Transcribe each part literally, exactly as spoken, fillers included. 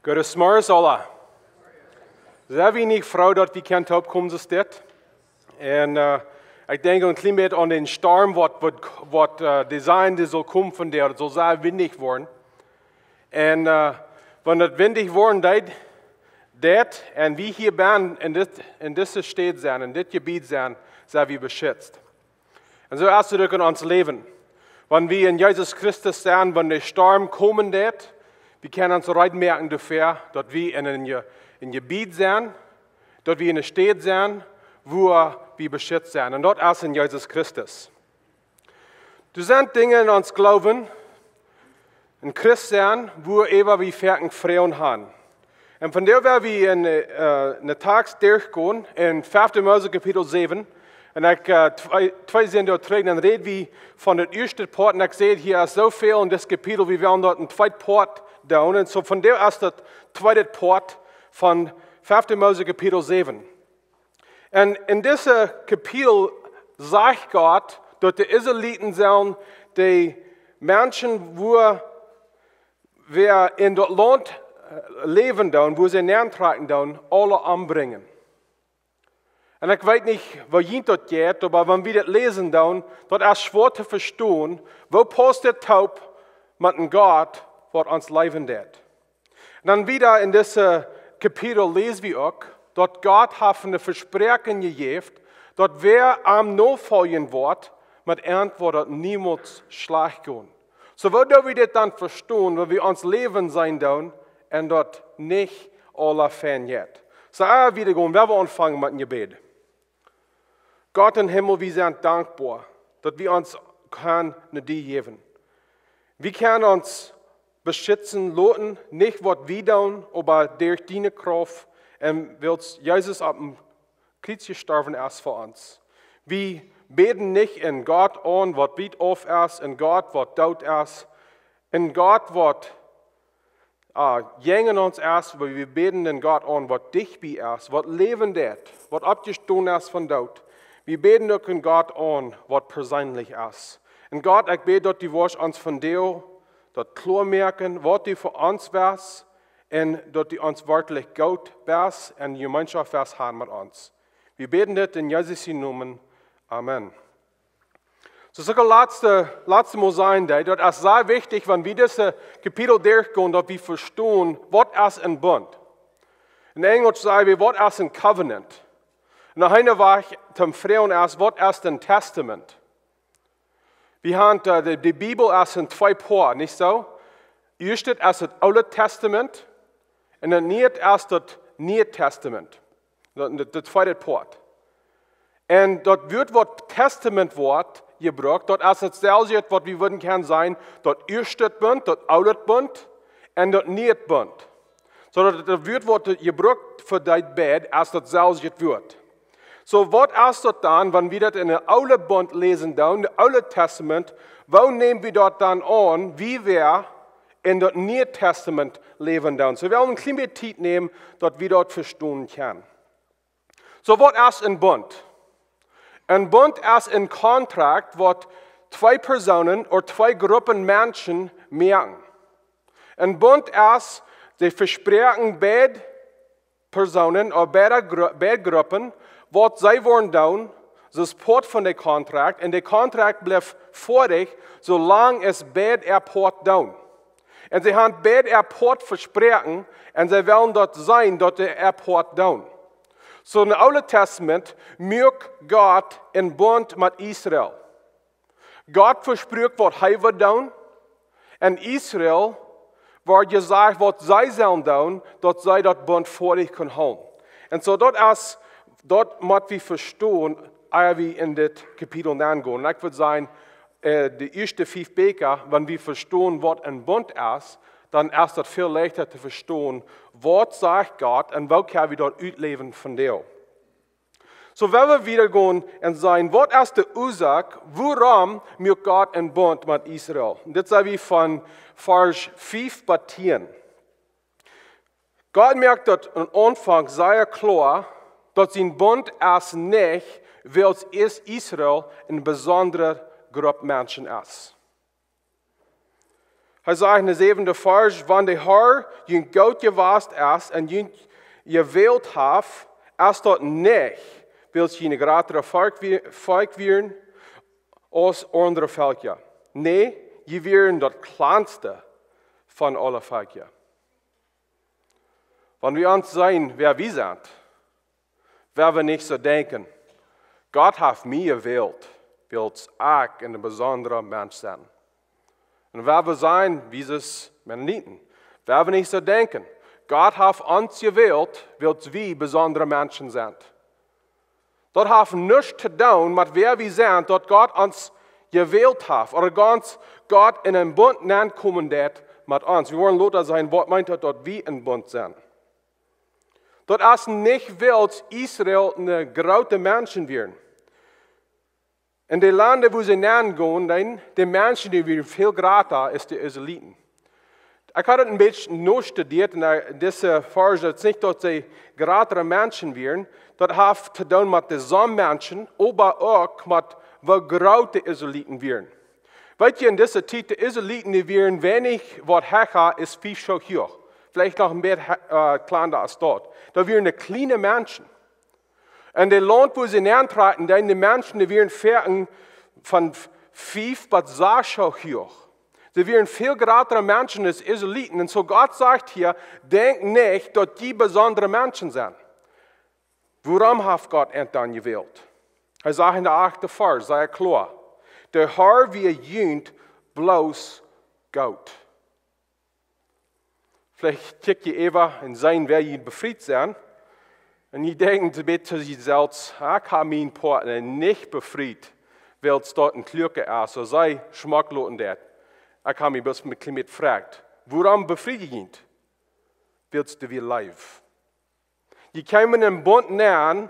Goodemorjes aula. Sent wie nich froo, daut wie kjennen toopkomen soo aus dit? Un äh, ekj denkj een kjlien bät aun dän Storm, waut, waut, waut äh, dee sajen, dee saul komen von doa, daut saul sea windich woaren. Un äh, wan daut windich woaren deit, deit, un wie hia benne en dit, en dise Staut sent, en dit Jebied sent, sent wie beschitzt. Un soo es et uk en ons Läwen. Wan wie en Jesus Christus sent, wan de Storm komen deit, wie kjennen ons reed moaken doafäa, daut wie en een, Je- een Jebied sent, daut wie en eene Staut sent, wua wie beschitzt sent. Un daut es en Jesus Christus. Doa sent Dinja en ons Gloowen, en Christ sennen, wua wie foaken Froagen haben. Un vondoag woa wie en äh, een Tekst derchgonen en fefte Mose Kapitel säwen. Un ekj äh, twee, twee Sindach trigj, dan räd wie von daut ieeschte Poat. Un ekj säd, hia es soo väl en dit Kapitel, wie wellen daut een tweet Poat doonen. Un soo vondoag es daut tweede Poat von fefte Mose Kapitel säwen. Un en dit Kapitel sajcht Gott, daut de Israeliten sellen de Menschen, wua wäa en daut Launt äh, läwen doonen, wua see nenntrakjen doonen, aula ombrinjen. Un ekj weet nich, woo junt daut jeit, oba wan wie daut läsen doonen, daut es schwoa to vestonen, woo pausst dit toop met een Gott, waut ons leewen deit. Un dan wieda en dit äh, Kapitel läs wie uk, daut Gott haft een Vespräakjen jejäft, daut wäa am nofoljen woat, met am woat daut niemols schlajcht gonen. Soo, woo doo wie dit dan vestonen, wan wie ons Läwen seenen doonen un daut nich aula fein jeit? Soo, äh, wieda gonen, woa wie aunfangen met een Jebäd. Gott em Himmel, wie sent dankboa, daut wie ons kjennen no die jäwen. Wie kjennen ons beschitzen loten, nich waut wie doonen, oba derch diene Krauft, un wiels Jesus opp een Kjriez jestorwen es fa ons. Wie bäden nich een Gott aun, waut wiet auf es, een Gott, waut doot es, een Gott, waut äh, jäajen ons es, oba wie bäden een Gott aun, waut dicht bie es, waut läwen deit, waut oppjestonen es von doot. Wie bäden uk een Gott aun, waut perseenlich es. Un Gott, ekj bäd, daut du woascht ons vondoag daut kloa moaken, waut du fa ons best, un daut du ons werkjlich goot best un Jemeenschoft west haben met ons. Wie bäden dit en Jesus sienen Nomen. Amen. Soo, daut es uk daut latste, latste Mol sajen, daut es sea wichtich, wan wie dit Kapitel derchgonen, daut wie vestonen, waut es een Bunt. En Enjlisch saj wie, waut es een covenant? Un noch een Wajch toom froagen es, waut es een Testament? Wie haben äh, de, de Bibel es en twee Poat, nich soo? Ieescht es daut Oole Testament, un dan nu es daut Niee Testament. Daut, daut, daut tweede Poat. Un daut Wuat, waut Testament woat jebrukt, daut es daut selwje, waut wie wudden kjennen sajen, daut ieeschte Bunt, daut Oole Bunt un daut Niee Bunt. Soo daut daut Wuat, waut jebrukt fa dee beid, es daut selwje Wuat. Soo, waut es daut dan, wan wie daut en dän Oolen Bunt läsen doonen, daut Oole Testament, woo näm wie daut dan aun, woo wie en daut Niee Testament läwen doonen? Soo, wie wellen een kjlien bät Tiet nämen, daut wie daut vestonen kjennen. Soo, waut es een Bunt? Een Bunt es een Kontrakt, waut twee Persoonen ooda twee Gruppen Menschen moaken. Een Bunt es, see vespräakjen beid Persoonen ooda beid Gru-, beid Gruppen, waut see woaren doonen, daut es Poat von dän Kontrakt, un de Kontrakt blift fa eewich, soo lang aus beid äa Poat doonen. Un see haben beid äa Poat vespräakjen, un see wellen daut seenen, daut see äa Poat doonen. Soo, en daut Oole Testament muak Gott een Bunt met Israel. Gott vespruak, waut hee wudd doonen, un Israel wort jesajcht, waut see sellen doonen, daut see daut Bunt fa eewich kunnen hoolen. Un soo, daut es, daut mott wie vestonen, ea wie en dit Kapitel nengonen. Un ekj wudd sajen, äh, de ieeschte fief Bieekja, wan wie vestonen, waut een Bunt es, dan es daut väl leichta to vestonen, waut sajcht Gott un woo kjenn wie daut utläwen vondoag. Soo, wan wie wieda gonen un sajen, waut es de Uasoak, wuarom muak Gott een Bunt met Israel? Un dit seen wie von Varsch fief bat tieen. Gott moakt daut aum Aunfank sea kloa, daut sien Bunt es nich, wiels Is-, Israel eene besondre Grupp Menschen es. Hee sajcht en de säwende Varsch: Wan de Herr junt goot jewast es un junt jewält haft, es daut nich, wiels jie een jratre Volkj wie-, Volkj wieren aus aundre Velkja. Nä, jie wieren daut kjlanste von aule Velkja. Wan wie ons seenen, wäa wie sent, woa wie nich soo denkjen: Gott haft mie jewält, wiels ekj een besondra Mensch sie. Un woa wie seenen, wie sent Mennoniten, woa wie nich soo denkjen: Gott haft ons jewält, wiels wie besondre Menschen sent. Daut haft nuscht to doonen met wäa wie sent, daut Gott ons jewält haft, ooda daut Gott en een Bunt nenkomen deit met ons. Wie woaren lota seenen, waut meent daut, daut wie een Bunt sent. Daut es nich, wiels Israel een groote Menschen wieren. En de Lenda, wua see nengonen, dan, de Menschen, dee wieren väl jrata aus de Israeliten. Ekj haud daut een bät nostudiet en, äh, dise Varsch, daut es nich, daut see jratre Menschen wieren. Daut haft to doonen met de selwje Menschen, oba uk met woo groot de Israeliten wieren. Weet jie, en dise Tiet, de Israeliten, dee wieren weinich waut hecha aus fief Schoo huach. Veleicht noch een bät he-, äh, kjlanda aus daut. Daut wieren de kjliene Menschen. En daut Launt, wua see nentrocken, dan de Menschen, dee wieren foaken von f-, fief bat sas Schoo huach. See wieren väl jratre Menschen aus Israeliten. Un soo Gott sajcht hia: Denkj nich, daut jie besondre Menschen sent. Wuarom haft Gott an dan jewält? Hee sajcht en de achte Varsch, sea kloa: De Herr wia junt bloos goot. Veleicht kjikj jie äwa un seenen, wäa jie befriet sent. Un jie denkjen een bät to junt selfst: "Ah, ekj hab mienen Partner nich befriet, wiels daut een Kluaka es, soo aus hee schmock loten deit. Ekj hab mie bloos een kjlien bät vefroacht." Wuarom befrieen jie junt? Wiels doa wia Leew. Jie kjeemen en Bunt nenn,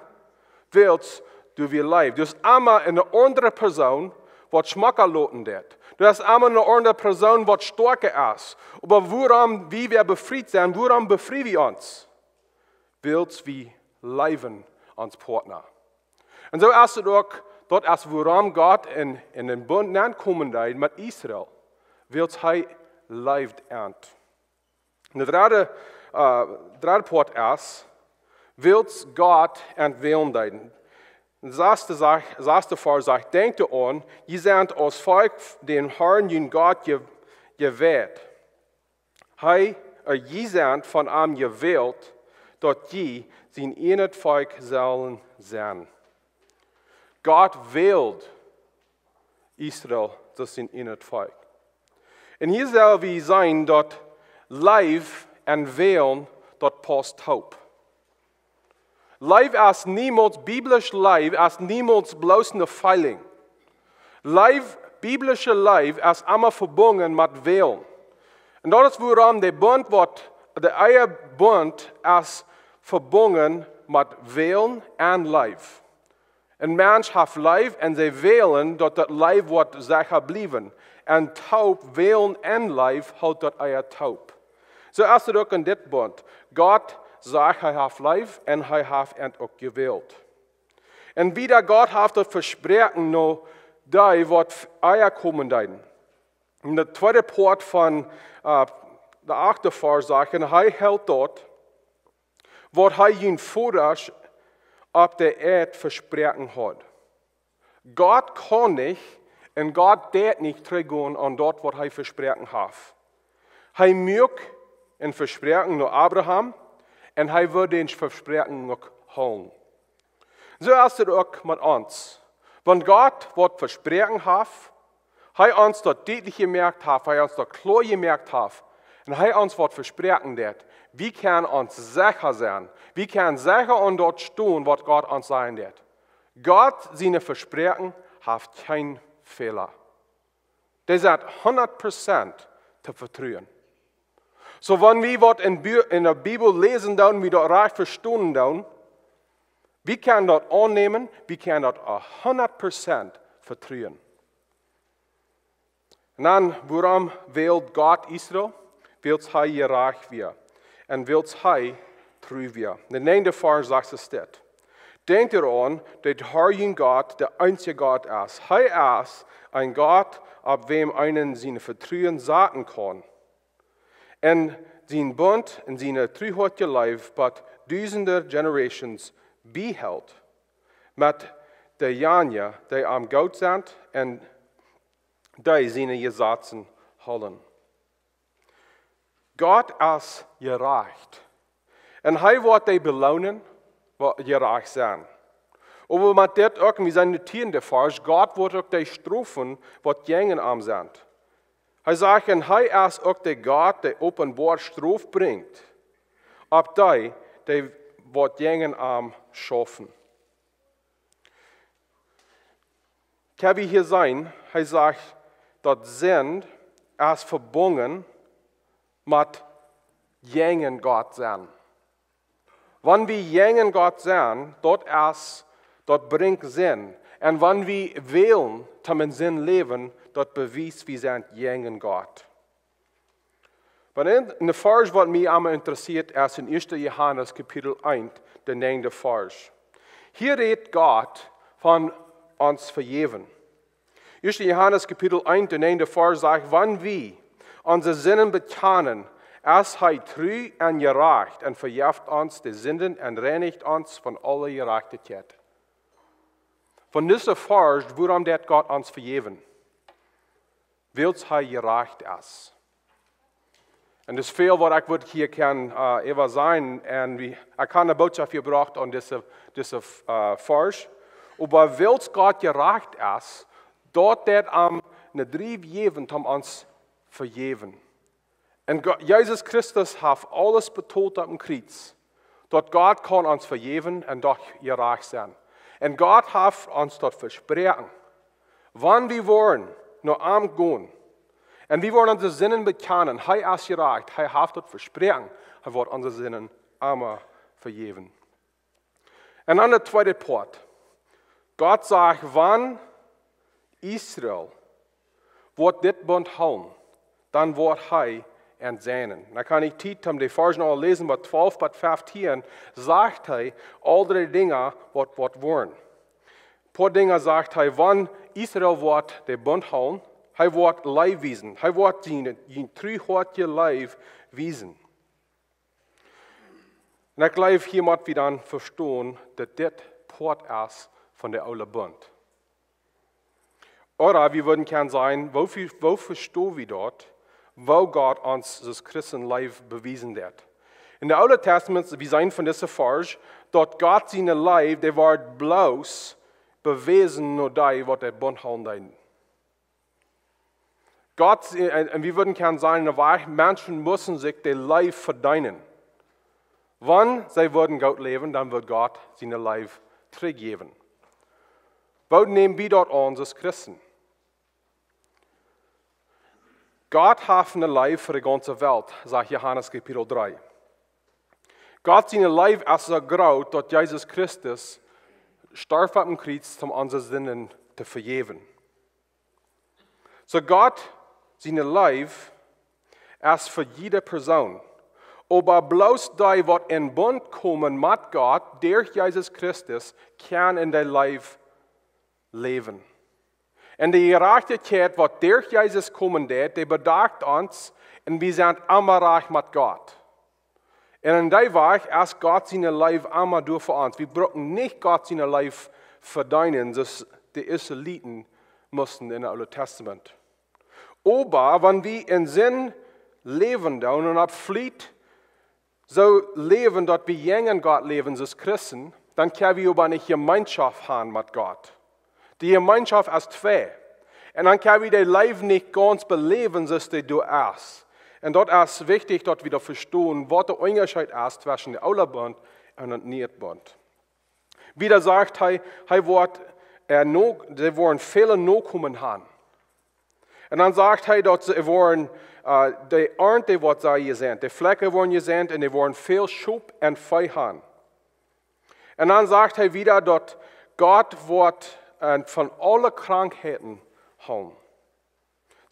wiels doa wia Leew. Doa es emma eene aundre Persoon, waut schmocka loten deit. Doa es emma eene aundre Persoon, waut stoakja es. Oba wuarom wie, wie befriet sent, wuarom befrie wie ons? Wiels wie leewen ons Partner. Un soo es et uk, daut es wuarom Gott en, en een Bunt nenkomen deed met Israel. Wiels hee leeft an. De dredde, äh, dredde Poat es, wiels Gott an wälen deed. De sasde sach-, sasde Varsch sajcht: "Denkjt doaraun, jie sent aus Volkj däm Herrn, jun Gott, je-, jewält. Hee, äh, jie sent von am jewält, daut jie sien ieejnet Volkj sellen sennen." Gott wält Israel, daut sent sien ieejnet Volkj. Un hia sell wie seenen, daut Leew un Wälen, daut paust toop. Leew es niemols, biblische Leew es niemols bloos een feeling. Leew, biblische Leew es emma vebungen met Wälen. Un daut es wuarom de Bunt woat, de Ehebunt es vebungen met Wälen un Leew. Een Mensch haft Leew un see wälen, daut daut Leew woat secha bliewen. Un toop, Wälen un Leew, helt daut Ehe toop. Soo es et uk en dit Bunt. Gott sajcht, hee haft Leew un hee haft an uk jewält. Un wieda, Gott haft daut Vespräakjen no dee, waut Ehe komen deeden. En de tweede Poat von, äh, de achte Varsch sajcht: "Un hee helt daut, waut hee jun Vodasch opp de Ieed vesproaken haud." Gott kaun nich un Gott deit nich trigjgonen aun daut, waut hee vesproaken haft. Hee muak een Vespräakjen no Abraham un hee woat daut Vespräakjen uk hoolen. Soo es et uk met ons. Wan Gott waut vesproaken haft, hee ons daut dietlich jemoakt haft, hee ons daut kloa jemoakt haft, un hee ons waut vesproaken deit, wie kjennen ons secha sennen, wie kjennen secha aun daut stonen, waut Gott ons sajen deit. Gott siene Vespräakjen haft kjeen Fäla. Dee sent hundat Prozent to vetruen. Soo, wan wie waut en Bu-, en de Bibel läsen doonen, wie daut rajcht vestonen doonen, wie kjennen daut aunnämen, wie kjennen daut hundat Prozent vetruen. Un dan, wuarom wält Gott Israel? Wiels hee jerajcht wia. Un wiels hee tru wia. De näajende Varsch sajcht es dit: Denkjt doaraun, daut de Herr jun Gott de eensje Gott es. Hee es een Gott, opp wäm eena sien Vetruen saten kaun. Un sien Bunt un siene Truheit jeleeft, waut dusende Generations biehelt, met dee jane, dee am goot sent un dee siene Jesazen hoolen. Gott es jerajcht. Un hee woat dee beloonen, waut jerajcht sent. Oba met dit uk, un wie seenen nu hia en de Varsch, Gott woat uk dee strofen, waut jäajen am sent. Hee sajcht, un hee es uk de Gott, dee openboa Strof brinjt, opp dee, dee waut jäajen am schaufen. Kjenn wie hia seenen, hee sajcht, daut Sind es vebungen met jäajen Gott sennen. Wan wie jäajen Gott sennen, daut es, daut brinjt Sind. Un wan wie wellen, toom en Sind läwen, daut bewiest, wie sent jäajen Gott. Oba een, een Varsch, waut mie emma interessieet, es en ieeschte Johanes Kapitel eent, de näajende Varsch. Hia rät Gott von ons Vejäwen. ieeschte Johanes Kapitel eent, de näajende Varsch sajcht, wan wie onse Sinden bekjanen, es hee tru un jerajcht un vejeft ons de Sinden un reinicht ons von aule Jerajchtichkjeit. Von dise Varsch, wuarom deit Gott ons vejäwen? Wiels hee jerajcht es. Un daut es väl, waut ekj wudd hia kjennen, äh, äwa sajen. Un wie, ekj hab eene Botschaft jebrocht aun dise, dise, äh, Varsch. Oba wiels Gott jerajcht es, daut deit am een Drief jäwen, om ons vejäwen. Un Go-, Jesus Christus haft aules betolt opp dän Kjriez, daut Gott kaun ons vejäwen un doch jerajcht sennen. Un Gott haft ons daut vesproaken. Wan wie woaren no am gonen, un wie woaren onse Sinden bekjanen, hee es jerajcht, hee haft daut vesproaken, hee woat onse Sinden emma vejäwen. Un dan de tweede Poat. Gott sajcht, wan Israel woat dit Bunt hoolen, dan woat hee an sennen. Dan kaun ekj Tiet om de Varsch aul läsen, oba twalf bat feftieen sajcht hee aul dee Dinja, waut, waut woaren. Poa Dinja sajcht hee, wan Israel woat dän Bunt hoolen, hee woat Leew wiesen, hee woat siene, siene tru Hoat Leew wiesen. Un ekj jleew, hia motten wie dan vestonen, daut dit Poat es von dän oolen Bunt. Ooda wie wudden kjennen sajen, woo ve-, woo vestonen wie daut, woo Gott ons aus Christen Leew bewiesen deit? En dän Oolen Testament, wie seenen von dise Varsch, daut Gott siene Leew, dee wort bloos bewäsen no dee, waut dän Bunt hoolen deeden. Gott, un, un wie wudden kjennen sajen, de Wajch, Menschen musten sikj de Leew vedeenen. Wan see wudden goot läwen, dan wudd Gott siene Leew trigjjäwen. Woo näm wie daut aun aus Christen? Gott haft eene Leew fa de gaunze Welt, sajcht Johanes Kapitel dree. Gott siene Leew es soo groot, daut Jesus Christus storf opp dän Kjriez, om onse Sinden to vejäwen. Soo Gott siene Leew es fa jiede Persoon. Oba bloos dee, waut en Bunt komen met Gott derch Jesus Christus, kjennen en dee Leew läwen. Un de Jerajchtichkjeit, waut derch Jesus komen deit, dee bedakjt ons un wie sent emma rajcht met Gott. Un en dee Wajch es Gott siene Leew emma doa fa ons. Wie brucken nich Gott siene Leew vedeenen, soo aus de Israeliten musten en dän Oolen Testament. Oba wan wie en Sind läwen doonen un opp Fliet soo läwen, daut wie jäajen Gott läwen aus Christen, dan kjenn wie oba nich Jemeenschoft haben met Gott. De Jemeenschoft es twei. Un dan kjenn wie de Leew nich gaunz beläwen, soo aus dee doa es. Un daut es wichtich, daut wie daut vestonen, waut de Unjascheet es tweschen dän oolen Bunt un dän nieen Bunt. Wieda sajcht hee, hee woat, äh, no, see woaren väle Nokomen haben. Un dan sajcht hee, daut see woaren, äh, de Arnt, dee woat sea jesänt, de Flakj woaren jesänt un dee woaren väl Schop un Vee haben. Un dan sajcht hee wieda, daut Gott woat, äh, von aule Krankheiten heelen.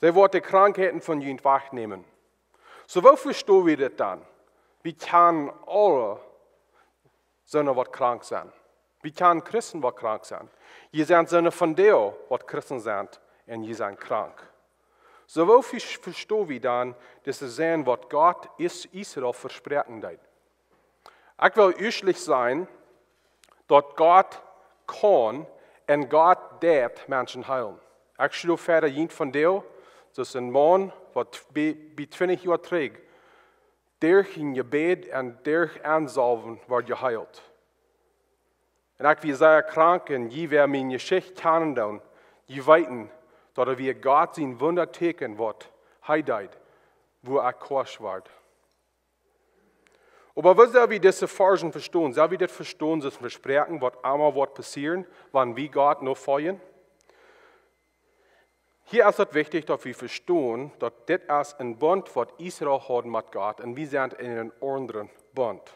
See woat de Krankheiten von junt wajchnämen. Soo, woo vestonen wie dit dan? Wie kjennen aule sennen, waut krank sent. Wie kjennen Christen waut krank sennen? Jie sent soone von dee, waut Christen sent, un jie sent krank. Soo woo ve- vestonen wie dan dise Säajen, waut Gott Is- Israel vesproaken deed? Ekj well ieeschtlich sajen, daut Gott kaun un Gott deit Menschen heelen. Ekj stonen wieda jie von dee, daut een Maun, waut bie, bie twintich Joa trigj, derch een Jebäd un derch Ensalwen wort jeheelt. Un ekj wia sea krank un jie, wäa miene Jeschicht kjanen doonen, jie weeten, daut et wia Gott sien Wundatieekjen, waut hee deed, woo ekj krank wort. Oba woo sell wie dise Varzen vestonen? Sell wie dit vestonen, daut Vespräakjen, waut emma woat passieren, wan wie Gott nofoljen? Hia es et wichtich, daut wie vestonen, daut dit es een Bunt, waut Israel haud met Gott, un wie sent en een aundren Bunt.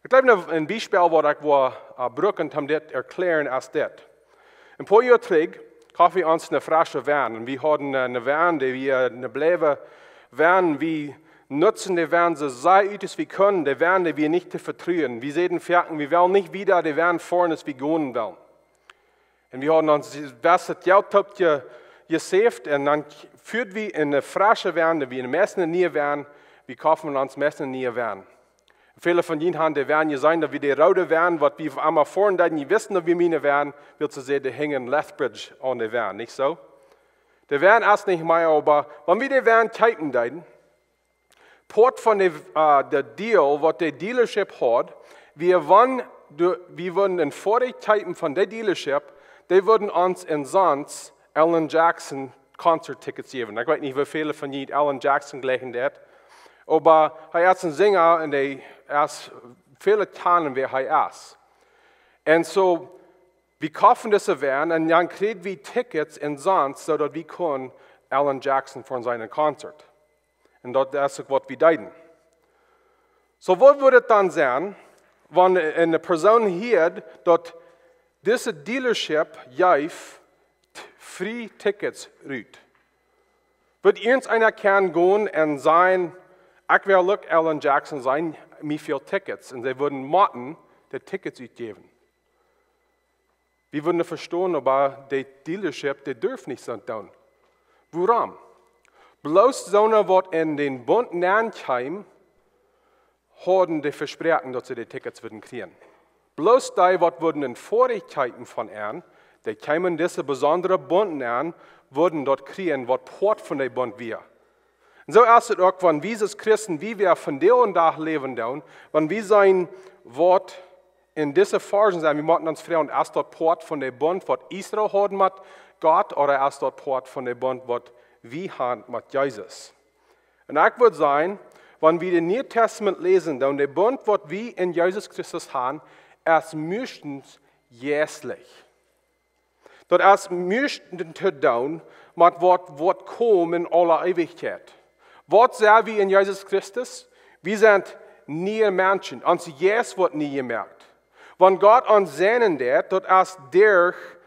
Ekj jleew, een, een Biespel, waut ekj well, äh, brucken, om dit erklären, es dit. Een poa Joa trigj kofft wie ons eene frische Wan. Un wie hauden, äh, eene Wan, dee wia, äh, eene bliewe Wan. Wie nutzten dee Wan soo sea ut aus wie kunnen. Dee Wan, dee wia nich to vetruen. Wie säden foaken, wie wellen nich wieda dee Wan foaren, aus wie gonen wellen. Un wie hauden ons best Jelt toop je-, jesaved un dan fuaren wie en eene frische Wan, dee wia meist eene niee Wan, wie kofften ons meist eene niee Wan. Väle von junt haben dee Wan jeseenen, daut wia dee roode Wan, waut wie emma foaren deeden, jie weeten, daut wia miene Wan, wiels see säden, doa hinkj een Lethbridge aun dee Wan, nich soo? Dee Wan es nich mea, oba wan wie dee Wan kjeepen deeden, Poat von de, äh, de Deal, waut de Dealership haud, wia wan, de, wie wudden een Foatich kjeepen von de Dealership, dee wudden ons en Sons Alan Jackson Concert Tickets jäwen. Ekj weet nich, woo väle von junt Alan Jackson jlikjen deit, oba hee es een Sinja un hee es, väle kjanen, wäa hee es. Un soo, wie kofften dise Wan un dan kjrieejen wie Tickets en Sons, soo daut wie kunnen Alan Jackson fa sienen Concert. Un daut es uk, waut wie deeden. Soo, waut wudd et dan sennen, wan eene Persoon hieed, daut dise Dealership jeef t-, free Tickets rut? Wudd irjent eena kjennen gonen un sajen, ekj well uk Alan Jackson sennen, mie fält Tickets. Un see wudden motten de Tickets utjäwen. Wie wudden vestonen, oba de Dealership, dee durf nich soo doonen. Wuarom? Bloos soone, waut en dän Bunt nenkjeemen, hauden de Vespräakjen, daut see de Tickets wudden kjrieen. Bloos dee, waut wudden een Foatich kjeepen von an, dee kjeemen dise besondre Bunt aun, wudden daut kjrieen, waut Poat von dän Bunt wia. Un soo es et uk, wan wie aus Christen, woo wie vondoag läwen doonen, wan wie seenen, waut en dise Varzen sent, wie motten ons froagen, es daut Poat von dän Bunt, waut Israel haud met Gott, ooda es daut Poat von dän Bunt, waut wie haben met Jesus? Un ekj wudd sajen, wan wie daut Niee Tastament läsen, dan de Bunt, waut wie en Jesus Christus haben, es meistens jeistlich. Daut es meistens to doonen met waut, waut woat komen en aule Eewichkjeit. Waut sent wie en Jesus Christus? Wie sent niee Menschen. Ons Jeist woat nie jemoakt. Wan Gott ons seenen deit, daut es derch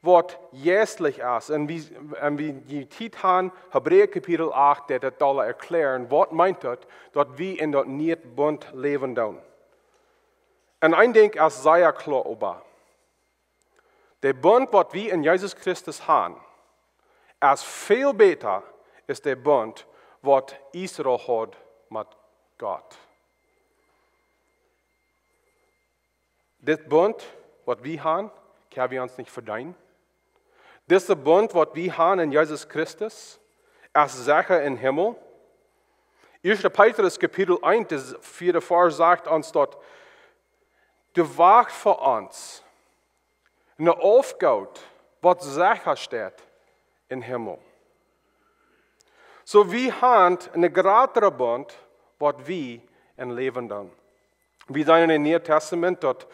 waut jeistlich es. Un wie, un wie dee Tiet haben, Hebräa Kapitel acht, deit et dolla erklären, waut meent et, daut wie en daut niee Bunt läwen doonen. Un een Dinkj es sea kloa, oba de Bunt, waut wie en Jesus Christus haben, es väl bäta aus de Bunt, waut Israel haud met Gott. Dit Bunt, waut wie haben, kjenn wie ons nich vedeenen. Dise Bunt, waut wie haben en Jesus Christus, es secha em Himmel. Ieeschte Petrus Kapitel eent, de vieede Varsch sajcht ons daut, doa wacht fa ons eene Aufgoot, waut secha steit em Himmel. Soo, wie haben eene jratre Bunt, waut wie en läwen doonen. Wie seenen em Nieen Tastament, daut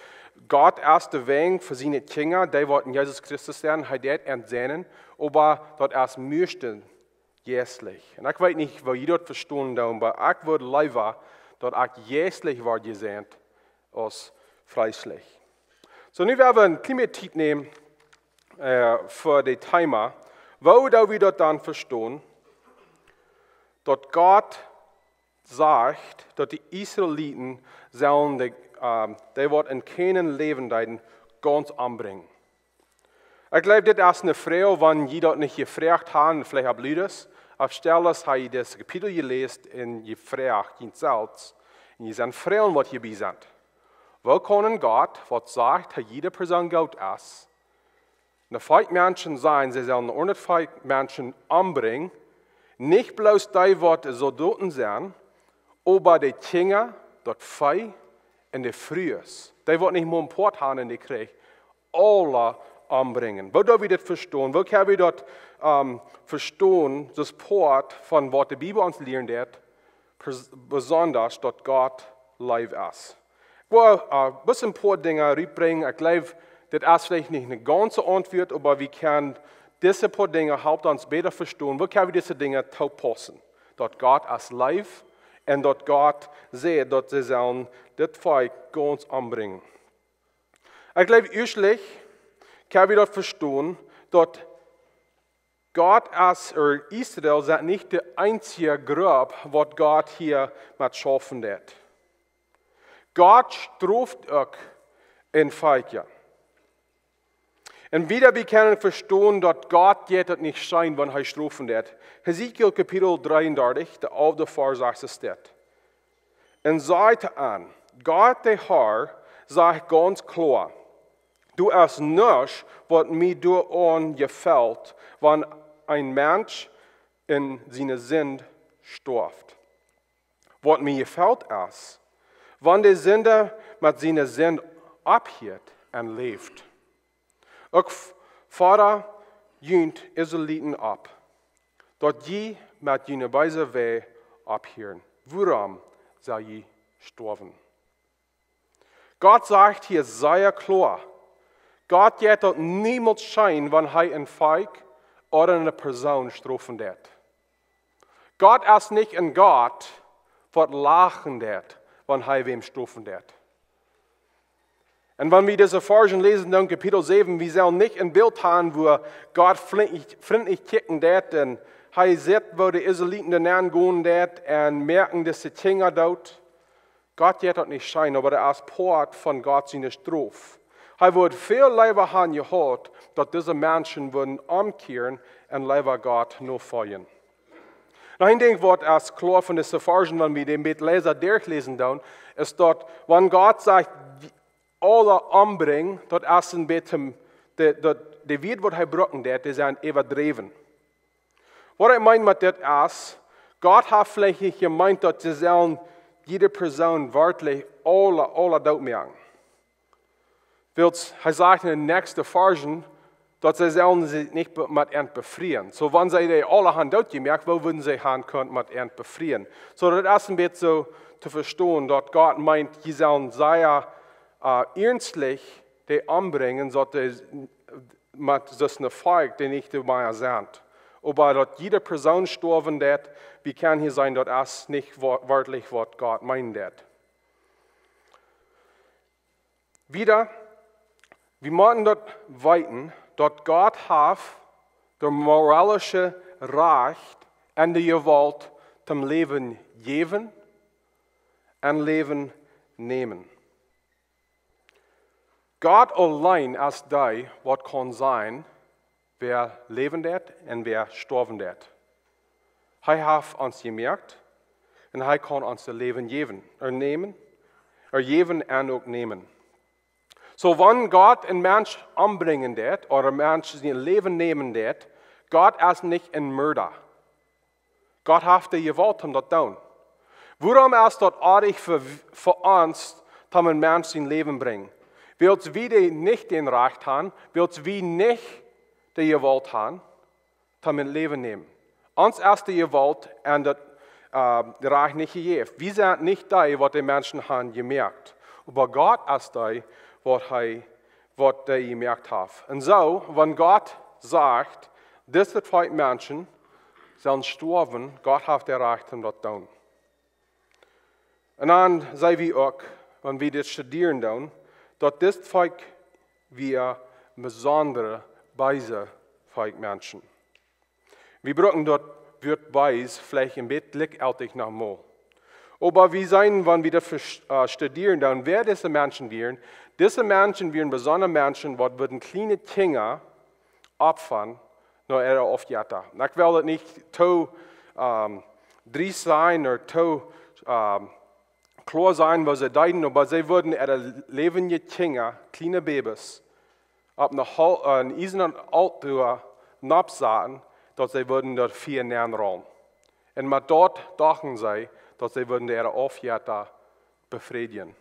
Gott es de Wajch fa siene Kjinja, dee waut en Jesus Christus sent, hee deit an seenen, oba daut es meistens jeistlich. Un ekj weet nich, woo jie daut vestonen doonen, oba ekj wudd leewa, daut ekj jeistlich wort jeseent, aus fleeschlich. Soo, nu woa wie eene kjliene Tiet nämen, äh, fa daut Thema, woo doo wie daut dan vestonen, daut Gott sajcht, daut de Israeliten sellen de, ähm, dee waut en Kanaan läwen deeden, gaunz ombrinjen. Ekj jleew, dit es eene Froag, wan jie daut nich jefroagt haben, veleicht opp Ludes, opp Stelles ha jie dit Kapitel jeläst un jefroagt junt selfst. Un jie sent Froagen, waut hia bie sent. Woo kaun een Gott, waut sajcht, daut jiede Persoon goot es, een Volkj Menschen sajen, see sellen een Volkj Menschen ombrinjen, nich bloos dee, waut Soldoten sent, oba de Kjinja, daut Vee un de Frues, dee, waut nich mol een Poat haben en dän Kjrich, aule ombrinjen. Woo doo wie dit vestonen? Woo kjenn wie daut, ähm, vestonen, daut Poat von waut de Bibel ons lieren deit, pers-, besondasch daut Gott leef es? Ekj well, äh, bloos een poa Dinja rutbrinjen. Ekj jleew, dit es veleicht nich eene gaunze Auntwuat, oba wie kjennen dise poa Dinja halpen ons bäta vestonen. Woo kjenn wie dise Dinja toopaussen? Daut Gott es leef un daut Gott sajcht, daut see sellen dit Volkj gaunz ombrinjen. Ekj jleew, ieeschtlich kjenn wie daut vestonen, daut Gott es, ooda Israel sent nich de eensje Grupp, waut Gott hia met schaufen deit. Gott stroft uk een Volkj. Un wieda, wie kjennen vestonen, daut Gott jeit daut nich scheen, wan hee strofen deit. Hesekiel Kapitel dreeundartich, de alfte Varsch sajcht dit. Un säd an: Gott, de Herr, sajcht gaunz kloa: Doa es nuscht, waut mie doaraun jefelt, wan een Mensch en siene Sind stoaft. Waut mie jefelt es, wan de Sinda met siene Sind opphieet un läft. Uk f-, fodra junt Israeliten opp, daut jie met june beese Wäaj opphieren. Wuarom sell jie stoawen? Gott sajcht hia sea kloa, Gott jeit daut niemols scheen, wan hee een Volkj ooda eene Persoon strofen deit. Gott es nich een Gott, waut lachen deit, wan hee wäm strofen deit. Un wan wie dise Varsch läsen, dan Kapitel säwen, wie sellen nich een Bilt haben, wua Gott frintlich, frintlich kjikjen deit un hee sitt, woo de Israeliten doa nenn gonen deit un moaken dise Kjinja doot. Gott jeit daut nich scheen, oba daut es Poat von Gott siene Strof. Hee wudd väl leewa haben jehaut, daut dise Menschen wudden omkjieren un leewa Gott nofoljen. Noch een Dinkj, waut es kloa von dise Varschen, wan wie dän bät leisa derchläsen doonen, es daut, wan Gott sajcht, aule ombrinjen, daut es een bät, de, daut, de Wieed, waut hee brucken deit, dee sent äwadräwen. Waut ekj meen met dit es, Gott haft veleicht nich jemeent, daut see sellen jiede Persoon werkjlich aule, aule doot moaken. Wiels hee sajcht en de näakjste Varschen, daut see sellen sikj nich be-, met an befrieen. Soo, wan see dee aule han doot jemoakt, woo wudden see han kunt met an befrieen? Soo, daut es een bät soo to vestonen, daut Gott meent, jie sellen sea, äh, iernstlich dee ombrinjen, soo daut dee met soone Volkj, dee nich doabie sent. Oba daut jiede Persoon stoawen deit, wie kjennen hia seenen, daut es nich wo-, werkjlich, waut Gott meenen deit. Wieda, wie motten daut weeten, daut Gott haft daut moralische Rajcht un de Jewault toom Läwen jäwen un Läwen nämen. Gott auleen es dee, waut kaun sajen, wäa läwen deit un wäa stoawen deit. Hee haft ons jemoakt un hee kaun ons daut Läwen jäwen, ooda nämen, ooda jäwen un uk nämen. Soo, wan Gott een Mensch ombrinjen deit, ooda een Mensch sien Läwen nämen deit, Gott es nich een Mörda. Gott haft de Jewault om daut doonen. Wuarom es daut oajch fa, fa ons, daut een Mensch sien Läwen brinjt? Wiels wie dee nich daut Rajcht han, wiels wie nich de Jewault han, daut Läwen nämen. Ons es de Jewault un daut, äh, daut Rajcht nich jejäft. Wie sent nich dee, waut de Menschen han jemoakt. Oba Gott es dee, waut hee, waut dee jemoakt haft. Un soo, wan Gott sajcht, dit Volkj Menschen sellen stoawen, Gott haft daut Rajcht om daut doonen. Un dan seenen wie uk, wan wie dit studieren doonen, daut dit Volkj wia een besondret beeset Volkj Menschen. Wie brucken daut Wuat bees veleicht een bät jlikjjeltich noch mol. Oba wie seenen, wan wie daut vers-, äh, studieren, dan wäa dise Menschen wieren. Dise Menschen wieren besondre Menschen, waut wudden kjliene Kjinja opfren no äare Aufjetta. Un ekj well daut nich too, ähm, driest sennen ooda too, ähm, kloa sennen, waut see deeden, oba see wudden äare läwendje Kjinja, kjliene Babys, opp een Hol-, äh, een iesanen Altoa noppsaten, daut see wudden daut Fia nenrollen. Un met daut dochten see, daut see wudden äare Aufjetta befriedjen.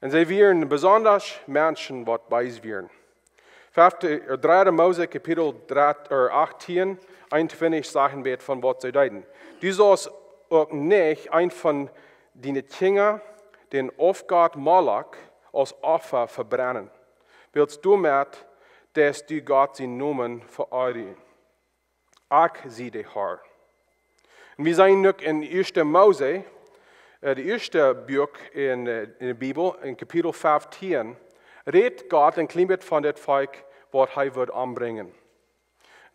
Un see wieren besondre Menschen, waut bees wieren. Fefte, äh, dredde Mose, Kapitel dree, äh, achtieen, eenuntwintich sajcht een bät von waut see deeden. Du saust uk nich een von diene Kjinja dän Aufgott Moloch aus Opfa vebrennen, wiels doamet deist du Gott sienen Nomen veeeadigen. Ekj sie de Herr. Un wie seenen uk en Ieeschte Mose, äh, daut ieeschte Buak en, äh, en de Bibel, en Kapitel feftieen, rät Gott een kjlien bät von daut Volkj, waut hee wudd ombrinjen.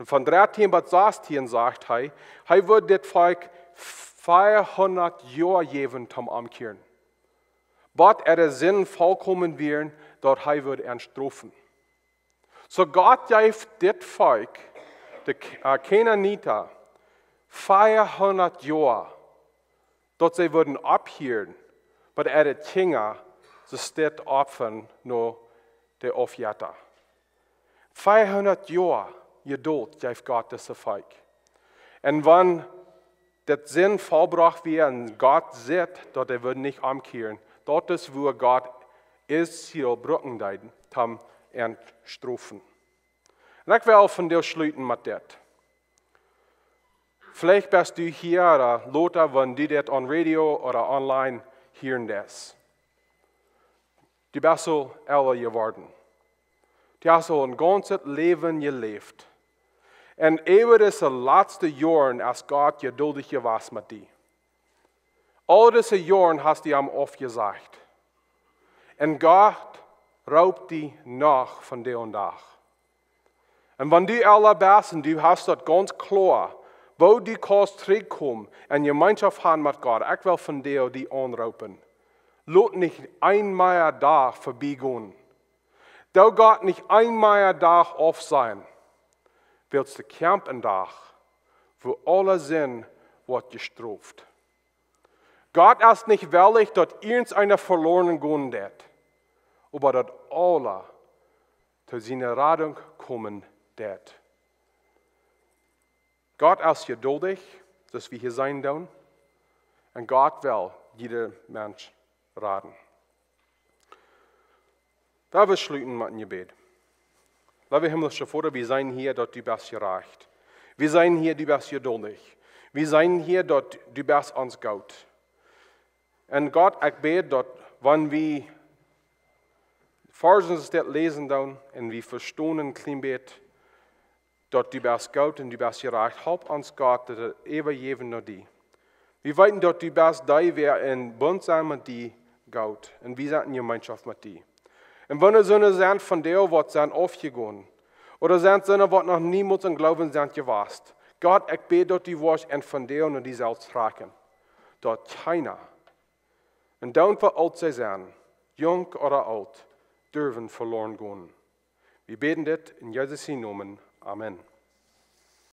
Un von dartieen bat sastieen sajcht hee, hee wudd daut Volkj veahundat Joa jäwen toom omkjieren, bat äare Sinden volkomen wieren, daut hee wudd an strofen. Soo Gott jeef dit Volkj, de K-, äh, Kanaanita, veahundat Joa, daut see wudden opphieren, bat äare Kjinja see stoakj opfren no de Aufjetta. Veahundat Joa Jedult jeef Gott dise Volkj. Un wan daut Sind vollbrocht wia un Gott sitt, daut hee wudd nich omkjieren, daut es wua Gott Israel brucken deed, toom an strofen. Un ekj well vondoag schluten met dit. Veleicht best du hia ooda lota, wan du dit aun Radio ooda online hieren deist. Du best aul elra jeworden. Du hast aul een gaunzet Läwen jeläft. Un äwa dise latste Joaren es Gott jeduldich jewast met die. Aul dise Joaren hast du am aufjesajcht. Un Gott roopt die noch vondoag dän Dach. Un wan du elra best un du hast daut gaunz kloa, woo du kaust trigjkomen un Jemeenschoft haben met Gott, ekj well vondoag die aunroopen. Lot nich een mea Dach verbie gonen. Doo Gott nich een mea Dach aufsajen. Wiels doa kjemt een Dach, wua aule Sind woat jestroft. Gott es nich wellich, daut irjent eena veloren gonen deit, oba daut aule to siene Radunk komen deit. Gott es jeduldich, daut wie hia sennen doonen, un Gott well jieda Mensch raden. Lot ons schluten met een Jebäd. Leewa himmlischa Voda, wie seenen hia, daut du best jerajcht. Wie seenen hia, du best jeduldich. Wie seenen hia, daut du best ons goot. Un Gott, ekj bäd, daut wan wie Varzen dit läsen doonen un wie vestonen een kjlien bät, daut du best goot un du best jerajcht, help ons, Gott, daut äwajäwen no die. Wie weeten, daut du best dee, waut em Bunt sent met die, goot, un wie sent en Jemeenschoft met die. Un wan doa soone sent vondoag, waut sent aufjegonen, ooda sent soone, waut noch niemols em Gloowen sent jewast, Gott, ekj bäd, daut du woascht an vondoag no die selfst trakjen, daut kjeena, un dan fa aul see sent, junk ooda oolt, derwen veloren gonen. Wie bäden dit en Jesus sienen Nomen. Amen.